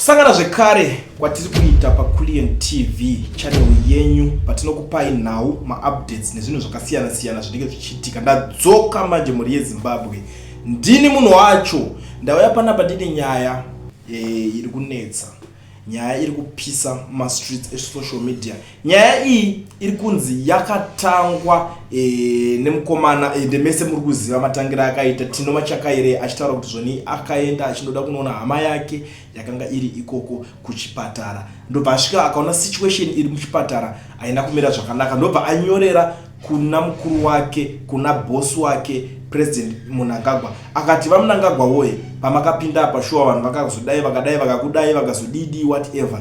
Kusangana zvekare kwatiri kuita paCulian TV channel yenyu patinokupai nhau, maupdates nezvinhu zvakasiyana siyana zvinenge zvichiitika. Ndadzoka manje mhuri yeZimbabwe, ndini munhu wacho. Ndauya panapa ndine nyaya iri kunetsa, nyaya iri kupisa mumastreets esocial media. Nyaya iyi iri kunzi yakatangwa nemukomana, ende mese muri kuziva matangira akaita Tino Machakaire, achitaura kuti zvoni akaenda achindoda kunoona hama yake yakanga iri ikoko kuchipatara. Ndobva asvika akaona situation iri muchipatara haina kumira zvakanaka, ndobva anyorera kuna mukuru wake, kuna boss wake, President Mnangagwa, akati, "VaMnangagwa woye, pamakapinda apa shuwa vanhu vakazodai, vakadai, vakakudai, vakazodidi, whatever.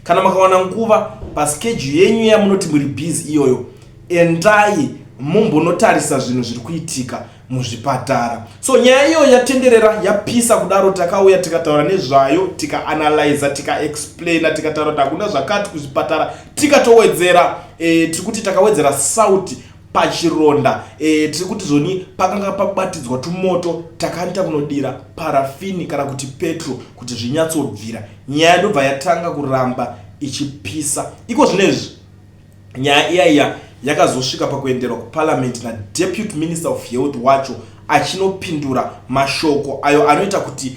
Kana makawana nguva paschedule yenyu yamunoti muri busy iyoyo, endai mumbonotarisa zvinhu zviri kuitika muzvipatara." So nyaya iyoyo yatenderera, yapisa kudaro. Takauya tikataura nezvayo, tikaanalyza, tikaexplaina, tikataura kuti hakuna zvakati kuzvipatara, tikatowedzera, tiri kuti takawedzera sauti pachironda. Tiri kuti zvoni pakanga pabatidzwa tumoto, takaita kunodira parafini kana kuti petro kuti zvinyatsobvira. Nyaya ndobva yatanga kuramba ichipisa. Iko zvinezvi nyaya iya iya yakazosvika pakuenderwa kuparliament naDeputy Minister of Health wacho achinopindura mashoko ayo anoita kuti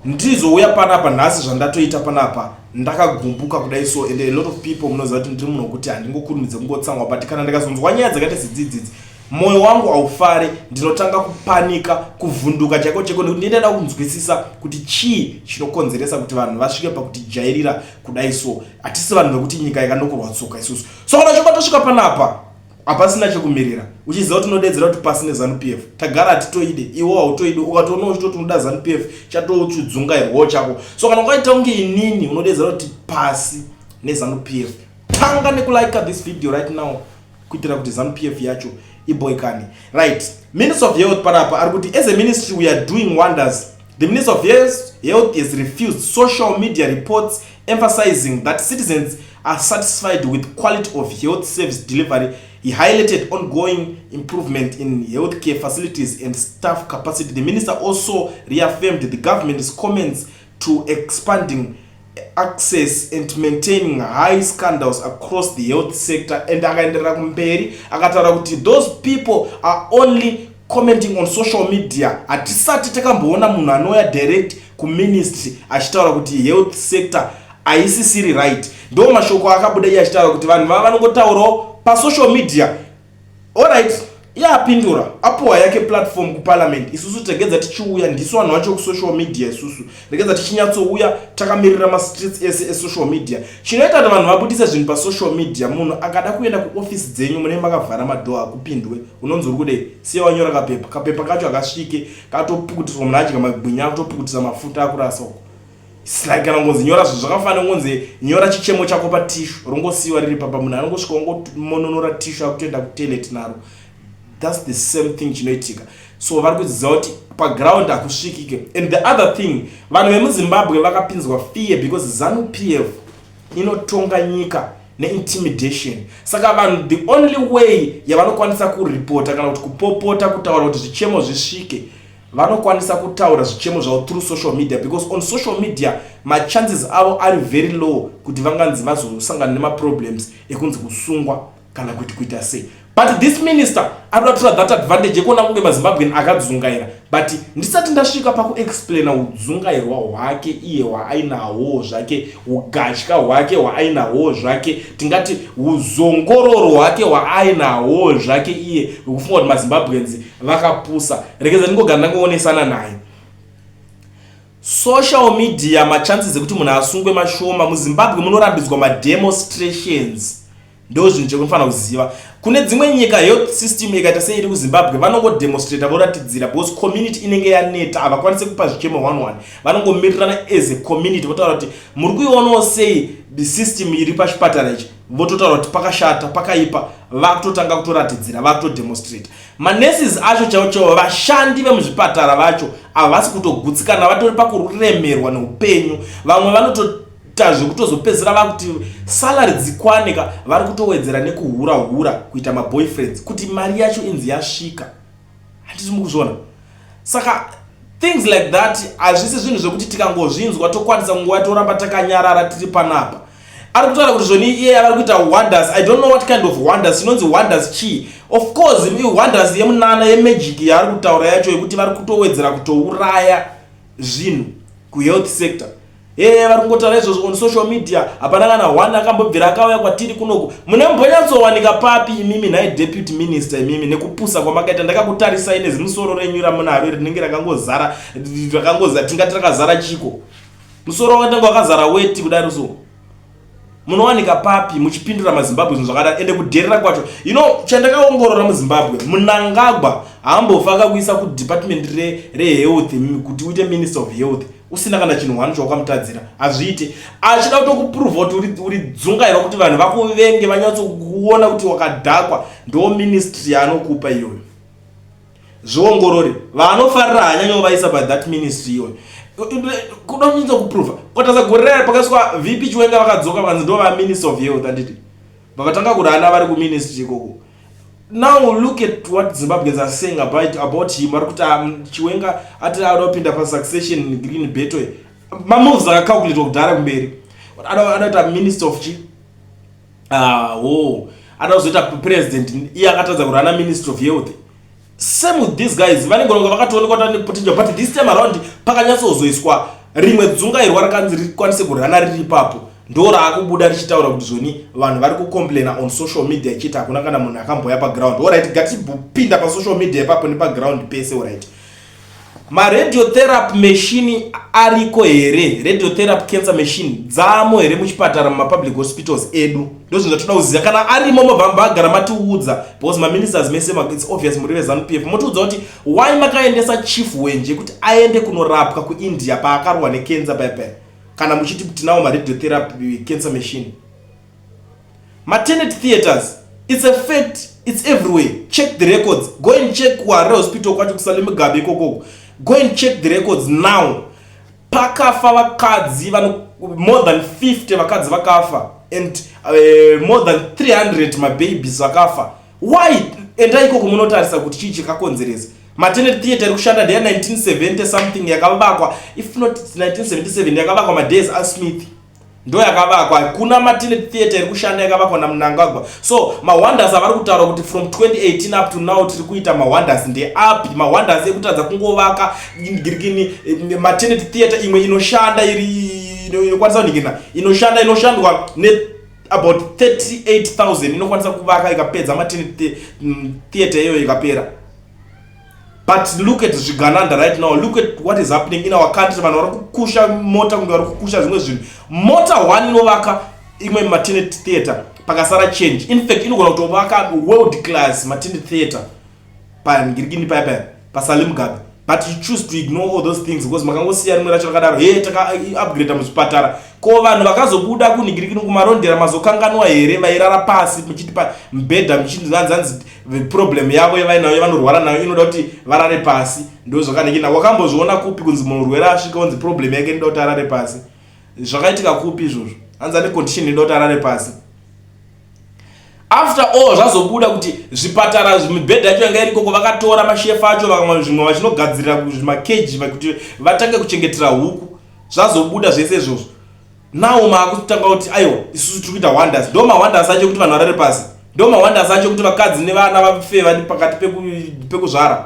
ndizouya panapa nhasi. Zvandatoita panapa, ndakagumbuka kudai so, and a lot of people munoziva kuti ndiri munhu wekuti handingokurumidze kungotsamwa, but kana ndikazonzwa nyaya dzakaita sedzidzidzi, mwoyo wangu haufari, ndinotanga kupanika, kuvhunduka chaiko chaiko, nekuti ndinoda kunzwisisa kuti chii chinokonzeresa kuti vanhu vasvike pakutijairira kudai so. Hatisi vanhu vekuti nyika yakanokorwa tsoka isusu. So kana choba tosvika panapa, hapasina chekumirira. Uchiziva kuti unodedzera kuti pasi neZANU PF, tagara hatitoide, iwo hautoide. Ukatoona uchitoti unoda ZANU PF, chatochidzungairwawo chako. So kana ukaita kunge inini unodedzera kuti pasi neZANU PF, tanga nekulike this video right now kuitira kuti ZANU PF yacho iboikane. Right, Minister of Health panapa ari kuti, "As a ministry, we are doing wonders." The Minister of Health has refused social media reports emphasizing that citizens are satisfied with quality of health service delivery. He highlighted ongoing improvement in healthcare facilities and staff capacity. The minister also reaffirmed the government's comments to expanding access and maintaining high standards across the health sector. And akaenderera kumberi akataura kuti those people are only commenting on social media. Hatisati takamboona munhu anouya direct kuministry achitaura kuti health sector haisisiri right. Ndo mashoko akabuda iye achitaura kuti vanhu vava vanongotaurawo pasocial media. Alright, iye apindura, apuwa yake platform kuparliament. Isusu tegedza tichiuya, ndisu vanhu vacho kusocial media. Isusu regedza tichinyatsouya takamirira mastreets ese esocial media. Chinoita kuti vanhu vabudise zvinhu pasocial media, munhu akada kuenda kuofisi dzenyu, munenge makavhara madoor, akupindwe. Unonzi uri kudei? Siya wanyora kapepa. Kapepa kacho akasvike, katopukutiswa, munhu adya magwinya, akutopukutisa mafuta, akurasa uko. It's like kana ngonzi nyora zvinhu zvakafanira, ngonzi nyora chichemo chako patissue, rongosiyiwa riri papa, munhu anongosvika ongomononora tissue, akutoenda kutoilet naro. That's the same thing chinoitika. So vari kuziva kuti paground hakusvikike. And the other thing, vanhu vemuZimbabwe vakapinzwa fear because ZANU PF inotonga nyika neintimidation. Saka vanhu, the only way yavanokwanisa kuripota kana kuti kupopota, kutaura kuti zvichemo zvisvike, vanokwanisa kutaura zvichemo zvavo through social media, because on social media machances avo ari very low kuti vanganzi vazosangana nemaproblems ekunzi kusungwa kana kuti kuita sei. But this minister ari kuda that advantage yekuona kunge maZimbabwean akadzungaira. But ndisati ndasvika pakuexplaina udzungairwa hwake iye hwaainahwo zvake, ugatya hwake hwaainahwo zvake, tingati uzongororo hwake hwaainahwo zvake iye hwekufunga kuti maZimbabweans vakapusa, regedza ndingogara ndangoonesana naye. Social media, machances ekuti munhu asungwe mashoma. MuZimbabwe munorambidzwa mademonstrations. Ndo zvinhu chekunofanira kuziva. Kune dzimwe nyika, health system ikaita seiri kuZimbabwe, vanongodemonstrata, voratidzira, because community inenge yaneta. Havakwanisi kupa zvichemo one one, vanongomirirana as a community, votaura kuti muri kuionawo sei the system iri pachipatara ichi, vototaura kuti pakashata, pakaipa, vakutotanga kutoratidzira, vakutodemonstrata. Manurses acho chaivo chaivo, vashandi vemuzvipatara vacho, havasi kutogutsikana, vatori pakuremerwa neupenyu. Vamwe vanotoita zvekutozopedzisira vakuti salary dzikwanika, vari kutowedzera nekuhura hura, kuita maboyfriends, kuti mari yacho inzi yasvika. Handiti mukuzviona? Saka Things like that hazvisi zvinhu zvekuti tikangozvinzwa tokwanisa nguva toramba takanyarara tiri panapa. Ari kutaura kuti zvoni iye vari kuita wonders. I don't know what kind of wonders. Chinonzi wonders chii? Of course, wonders yemunana yemagic yaari kutaura yacho yekuti vari kutowedzera kutouraya zvinhu kuhealth sector. Hey, vari kungotaura izvozvo on social media, hapana kana one akambobvira akauya kwatiri kunoku. Munembonyatsowanika papi imimi nhai deputy minister imimi nekupusa kwamakaita? Ndakakutarisai nezimusoro renyu ramunaro rinenge rakangozara, rakangozara, tingati rakazara chiko, musoro wakatanga wakazara weti kudaro. So munowanika papi muchipindura maZimbabwe zvinhu zvakadaro? Ende kudherera kwacho, chandakaongorora muZimbabwe, Munangagwa haambofa akakuisa kudepartment rehealth kuti uite minister of health usina kana chinhu one chawakamutadzira. Hazviite. Achida kutokuprova kuti uri dzungairwa, kuti vanhu vakuvenge, vanyatsokuona kuti wakadhakwa, ndo ministry yaanokupa iyoyo. Zviongorore, vaanofarira hanyanyovaisa by that ministry iyoyo. Kuda kunyatsa kuprova kwatasa, gore raya pakaiswa VP Chiwenga, vakadzoka vakanzi ndo vaminister of health, handiti? Vakatanga kurana vari kuministry ikoko. Now look at what Zimbabweans are saying about him. Vari kuti Chiwenga ati ada kupinda pasuccession green battle. Mamoves akacalculatwa kudhara kumberi. Ada kuita minister of chi, oh, ada kuzoita president, iye akatadza kurana minister of health. Same with these guys, vanenge ronga vakatoonekwa kuti vane potential, but this time around pakanyatsozoiswa rimwe dzungairwa rakanzi rikwanise kurana riri ipapo, ndo raakubuda richitaura kuti zvoni vanhu vari kucomplaina on social media ichiti hakuna kana munhu akamboya paground. Alright, ngatibupinda pasocial media ipapo nepaground pese. Alright, maradiotherapy machine ariko here? Radiotherapy cancer machine dzamo here muchipatara, mumapublic hospitals edu? Ndo zvinhu zvatoda kuziva. Kana arimo, mobva magara matiudza, because maministers mese, it's obvious muri veZANU PF. Motiudza kuti why makaendesa Chief Wenje kuti aende kunorapwa kuIndia paakarwa necancer paipai, kana muchiti tinawo maradiotherapy cancer machine. Maternity theaters, it's a fact, it's everywhere. Check the records. Go and check kuHarare Hospital kwacho, kuSally Mugabe ikokoko. Go and check the records now. Pakafa vakadzi vano more than 50 vakadzi vakafa and more than 300 mababies vakafa. Why? Endai ikoko munotarisa kuti chii chakakonzeresa. Maternity theatre iri kushanda ndeya 1970 something yakavakwa, if not 1977, yakavakwa madays aSmith, ndo yakavakwa. Kuna maternity theatre iri kushanda yakavakwa naMunangagwa. So mawonders avari kutaura kuti from 2018 up to now tiri kuita mawonders ndeapi? Mawonders ekutadza kungovaka girikini maternity theatre imwe inoshanda, iri inokwanisa kuningirina, inoshanda, inoshandwa ne about 38,000, inokwanisa kuvaka ikapedza maternity theatre iyoyo ikapera. But look at zvigananda right now. Look at what is happening in our country. Vanhu vari kukusha mota kunge vari kukusha zvimwe zvinhu. Mota one inovaka imwe maternity theatre pakasara change. In fact, inogona kutovaka world class maternity theatre pangirikini paya paya paSally Mugabe, but you choose to ignore all those things because makangosiya rimwe racho rakadaro. He, takaupgrada muzvipatara. Ko vanhu vakazobuda kunhingirikini kuMarondera mazokanganwa here, vairara pasi muchiti pamubhedha, muchinzanzanzi problem yavo yavainayo, vanorwara nayo, inoda kuti varare pasi? Ndo zvakanhingina. Wakambozviona kupi kunzi murwere asvika unzi problem yake inoda kuti arare pasi? Zvakaitika kupi izvozvo, hanzi ane condition inoda kuti arare pasi? After all, zvazobuda kuti zvipatara, mibhedha yacho yanga irikoko, vakatora mashefu acho, vamwe zvimwe vachinogadzirira zvimakeji kuti vatange kuchengetera huku. Zvazobuda zvese izvozvo. Now maakutanga kuti aiwa, isusu tiri kuita wonders. Ndo mawonders acho kuti vanhu varare pasi? Ndo mawonders acho kuti vakadzi nevana vafe vari pakati pekuzvara?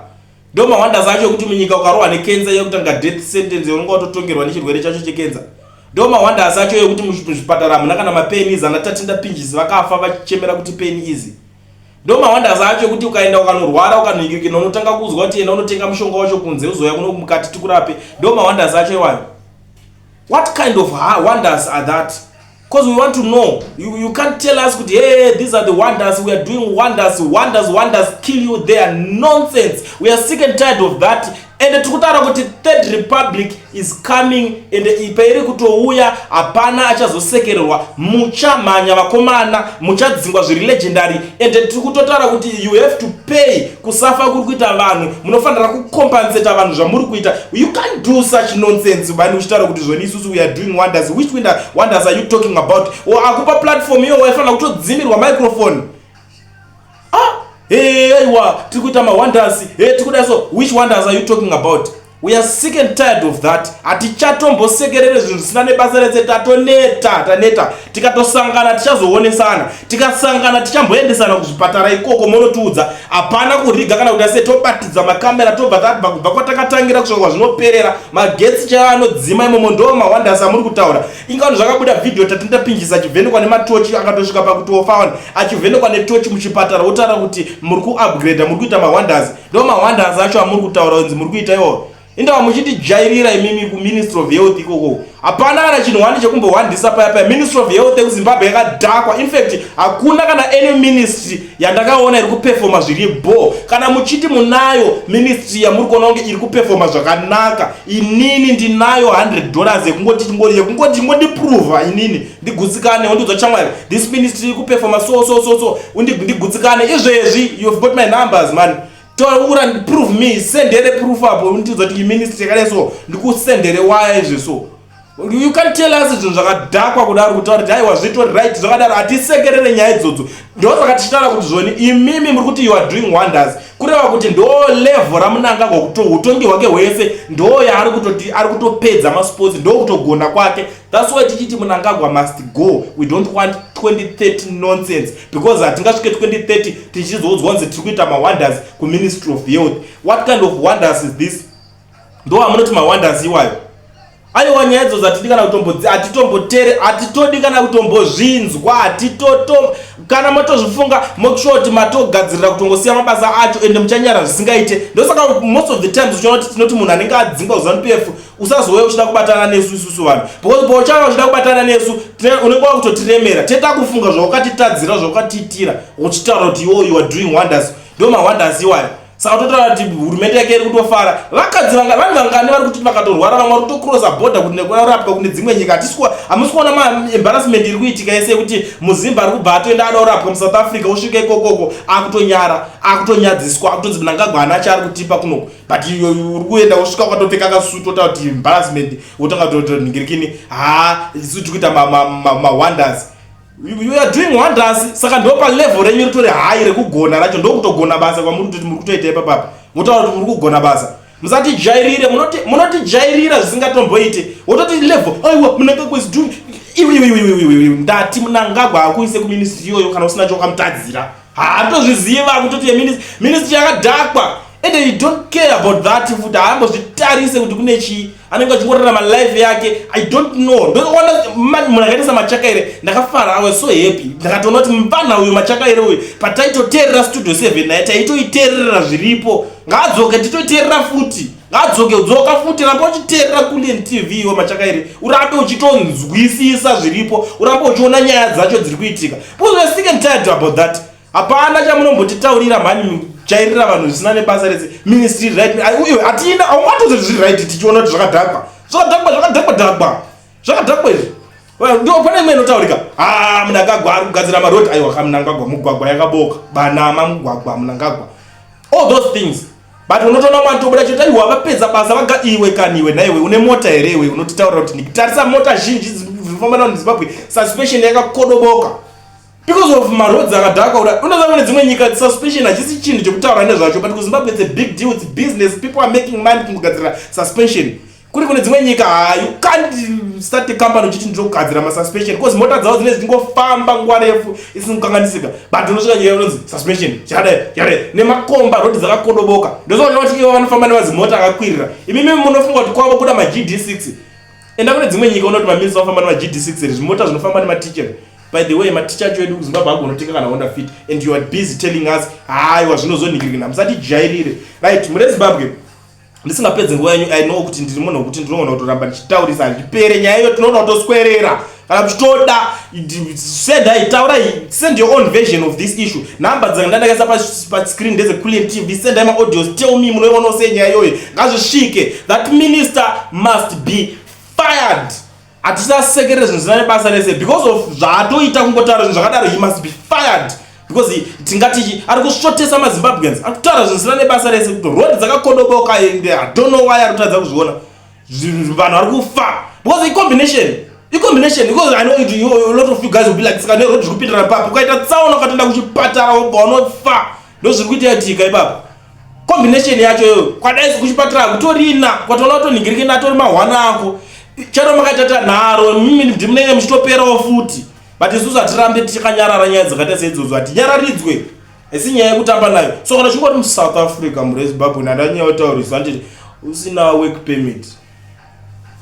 Ndo mawonders acho ekuti munyika ukarohwa nekenza yekutanga, death sentence, unonga watotongerwa nechirwere chacho chekenza? Ndo mawonders acho ekuti muzvipatara hamuna kana mapennies? Ana Tatenda Pinjisi vakafa vachichemera kuti pen easy. Ndo mawonders acho ekuti ukaenda ukanorwara, ukanohingirikina, unotanga kuzwa kuti enda unotenga mushonga wacho kunze, uzoya kuno mukati tikurape? Ndo mawonders acho iwayo? What kind of wonders are that? Because we want to know. You can't tell us kuti, "Hey, these are the wonders we are doing." Wonders, wonders, wonders, kill you there. Nonsense. We are sick and tired of that. And tiri kutaura kuti Third Republic is coming, and pairi kutouya hapana achazosekererwa. Muchamhanya vakomana, muchadzingwa zviri legendary. And tiri kutotaura kuti you have to pay kusafa kuri kuita vanhu. Munofanira kucompensata vanhu zvamuri kuita. You can't do such nonsense vani uchitaura kuti zvoni isusu we are doing wonders. Which wonders are you talking about? O akupa platform iyo, waifanira kutodzimirwa microphone. Ah, hey, aiwa, tiri kuita mawonders. Hey, tiri kudai. So which wonders are you talking about? We are sick and tired of that. Hatichatombosekerere zvinhu zvisina nebasa rese. Tatoneta, taneta. Tikatosangana tichazoonesana, tikasangana tichamboendesana kuzvipatara ikoko monotiudza. Hapana kuriga kana kuti ase tobatidza makamera, tobva tabva kubva kwatakatangira kusvika kwazvinoperera. Magetsi chaivo anodzima imomo. Ndo mawonders amuri kutaura. Inga vanhu zvakabuda vhidhiyo tatindapinjisa achivhenekwa nematochi, akatosvika pakutofa vanhu achivhenekwa netochi muchipatara. Wotaura kuti muri kuupgrade, muri kuita mawonders. Ndo mawonders acho amuri kutaura kunzi muri kuita iwo. Indawa muchitijairira imimi kuMinistry of Health ikoko. Hapana kana chinhu wani chekumbohwandisa paya paya. Ministry of Health yekuZimbabwe yakadhakwa. In fact, hakuna kana any ministry yandakaona iri kupefoma zviri bo. Kana muchiti munayo ministry yamuri kuona kunge iri kupefoma zvakanaka, inini ndinayo $100 yekungoti ingondiprova inini ndigutsikane. Wondiudza, "Chamwari, this ministry iri kupefoma so so so so," ndigutsikane izvezvi. You've got my numbers, man. Taura, prove me, sendere proof apo. Undiudza kuti ministry yakadai so, ndikusendere waya izvi. So you can tell us zvinhu zvakadhakwa kudaro, kutaura kuti aiwa, zvitori right zvakadaro. Hatisekerere nyaya idzodzo. Ndosaka tichitaura kuti zvoni imimi muri kuti you are doing wonders, kureva kuti ndo level raMnangagwa, utongi hwake hwese ndo yaari kutoti ari kutopedza masports, ndo kutogona kwake. That's why tichiti Mnangagwa must go. We don't want 2030 nonsense, because hatingasvike 2030 tichizoudzwa kunzi tiri kuita mawonders kuMinistry of Health. What kind of wonders is this? Ndo amunoti mawonders iwayo? Aiwa, nyaya idzodzo hatidi kana kutombodzi, hatitombotere, hatitodi kana kutombozvinzwa. Hatitoto kana matozvifunga, make sure kuti matogadzirira kutongosiya mabasa acho, ende muchanyara zvisingaite. Ndosaka most of the times uchiona kuti tinoti munhu anenge adzingwa kuZANU PF, usazouya uchida kubatana nesu isusu vanhu, because pauchava uchida kubatana nesu, unenge wakutotiremera. Teta kufunga zvawakatitadzira, zvawakatiitira, uchitaura kuti iwo you are doing wonders. Ndo mawonders iwayo? Saka totaura kuti hurumende yake iri kutofara. Vakadzi vanhu vangani vari kuti vakatorwara, vamwe vari kutocrossa border kuti nekurapwa kune dzimwe nyika. Hamusi kuona maembarrassment iri kuitika yese yekuti muzimba ari kubva atoenda ada kurapwa muSouth Africa, osvika ikokoko akutonyara, akutonyadziswa, akutonzi Mnangagwa haana chaari kutipa kunoko. But uri kuenda, wosvika ukatopfeka kasutu, otaura kuti embarrassment, wotanga kutonhingirikini. Ha, isu tiri kuita mawonders. You are doing wonders. Saka ndo palevel renyu ritori hai rekugona racho, ndokutogona basa kwamuri kutoti muri kutoita ipapapa. Motaura kuti muri kugona basa. Musatijairire, munotijairira zvisingatomboite. Wototi level, aiwa, Mnangagwa is doing. Iwe, ndati Mnangagwa akuise kuministry iyoyo kana usina chokamutadzira. Haatozviziva kutoti ministry yakadhakwa, and he don't care about that futi. Haambozvitarise kuti kune chii, anenge achingorarama life yake. I don't know. Ndoona munhu akaita saMachakaire, ndakafara. I was so happy. Ndakatoona kuti mupana uyu Machakaire uyu, pataitoteerera Studio 7 naye, taitoiteerera zviripo. Ngaadzoke, titoteerera futi. Ngaadzoke, dzoka futi, ramba uchiteerera Kulian TV iwe Machakaire, urambe uchitonzwisisa zviripo, urambe uchiona nyaya dzacho dziri kuitika, because we are sick and tired about that. Hapana chamunombotitaurira mhani, chairira vanhu zvisina nebasa rese. Ministry right iwe, hatina, haungatozoti zviri right tichiona kuti zvakadhakwa, zvakadhakwa, zvakadhakwa, dhakwa, zvakadhakwa izvi. Ndo pane imwe inotaurika, ha, Mnangagwa ari kugadzira marodhi. Aiwa, kaMnangagwa, mugwagwa yakaboka banama, mugwagwa Mnangagwa, all those things. But unotoona mwana tobuda choti aiwa, vapedza basa vaga. Iwe kaniwe naiwe une mota here iwe unotitaurira kuti tarisa mota zhinji dzinofamba navanhu muZimbabwe, suspension yakakodoboka because of maroads akadhakwa kuda. Unoziva kune dzimwe nyika suspension hachisi chinhu chekutaura nezvacho, but kuZimbabwe it's a big deal, it's business. People are making money kungogadzira suspension. Kuri kune dzimwe nyika, ha, you can't start a company uchiti ndinogadzira masuspension, because mota dzavo dzinenge dzichingofamba nguva refu isina kukanganisika. But unosvika nyika inonzi suspension chakadai chakadai nemakomba, rodi dzakakodoboka. Ndozoona kuti ivo vanofamba nemazimota akakwirira. Imimi munofunga kuti kwavo kuda maGD6. Enda kune dzimwe nyika unoti maminista vanofamba nemaGD6 here, zvimota zvinofamba nematicha. By the way, maticha acho edu kuZimbabwe agonotenga kana Honda Fit, and you are busy telling us haiwa, zvinozonhingirikina. Musatijairire. Right, mune Zimbabwe, ndisingapedze nguva yenyu, I know kuti ndiri munhu wekuti ndinogona kutoramba ndichitaurisa, handipere nyaya iyo. Tinoona kutoswerera. Kana muchitoda, sendai, taurai, send your own version of this issue. Nhamba dzanga ndakaisa pascreen ndedzeCulian TV. Sendai maaudios, tell me munoionawo sei nyaya iyoyo. Ngazvisvike. That minister must be fired. Hatichasekerere zvinhu zvisina nebasa rese because of zvaatoita, kungotaura zvinhu zvakadaro. He must be fired because tingati ari kusvotesa maZimbabweans, ari kutaura zvinhu zvisina nebasa rese kuti road dzakakodoboka, and I don't know why ari kutadza kuzviona. Vanhu vari kufa because icombination, because I know a lot of you guys will be like, saka neroad zviri kupindirana papo? Ukaita tsaona, ukatoenda kuchipatara, wobva unofa. Ndo zviri kuitika tika ipapo. Combination yacho iyoyo kwadai kuchipatara hakutorina kwatoona kutonhingirikina atori mahwana ako chero makaitata nharo mimi ndimunenge muchitoperawo futi but isusu hatirambe tichikanyarara nyaya dzakaita seidzodzo hatinyararidzwe haisi nyaya yekutamba nayo. So kana uchingori muSouth Africa, mhuri yeZimbabwe, ndandanyaya kutaurisa handiti usina work permit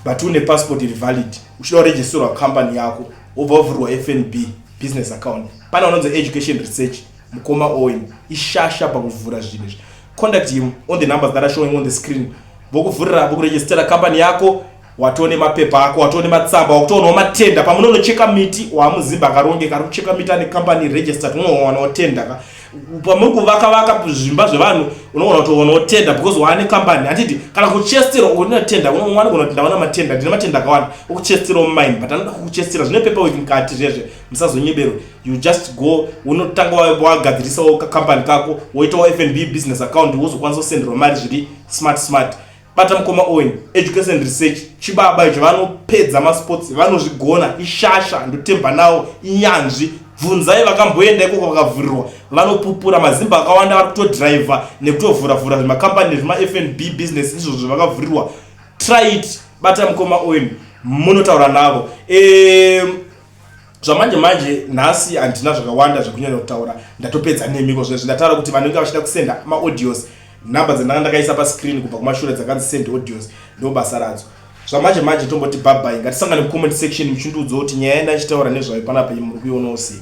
but une passport iri valid, uchida kuregisterwa company yako, wobva wavhurirwa FNB business account, pane vanonzi Education Research, mukoma Owen ishasha pakuvhura zvinhu izvi. Contact him on the numbers that are showing on the screen, vokuvhurira, vokuregistera company yako. Watone mapepa ako, watone matsamba, wakutoonawo matenda pamunonocheka miti. Waamuzimba akarongeka ari kucheka miti ane company registered, unowanawo tenda ka. Pamuri kuvaka vaka zvimba zvevanhu, unogona kutowanawo tenda because waane company, handiti? Kana kuchestirwa une tenda, unogona kuti ndaona matenda, ndine matenda akawanda okuchestirawo mine, but anoda kukuchestira zvine paperwork mukati zvezve. Musazonyeberwe. You just go, unotanga wagadzirisawo kacompany kako, woitawo FNB business account, wozokwanisa kusenderwa mari zviri smart smart. Bata mukoma Owen, Education Research, chibaba icho. Vanopedza masports, vanozvigona, ishasha, ndotemba nawo, inyanzvi. Bvunzai vakamboenda ikoko vakavhurirwa, vanopupura. Mazimba akawanda vari kutodhiraivha nekutovhuravhura zvimakambani nezvimafnb business izvozvo zvavakavhurirwa. Try it, bata mukoma Owen, munotaura navo. Zvamanje manje nhasi handina zvakawanda zvekunyanya kutaura, ndatopedza nemiko zvezvi. Ndataura kuti vanenge vachida kusenda maaudios, nhamba dzandanga ndakaisa pascreen kubva kumashure dzakanzi "send audios" ndo basa radzo. Zvamanje manje tomboti bye bye. Ngatisangane mucomment section muchindiudzawo kuti nyaya yandachitaura nezvayo panapa muri kuionawo sei.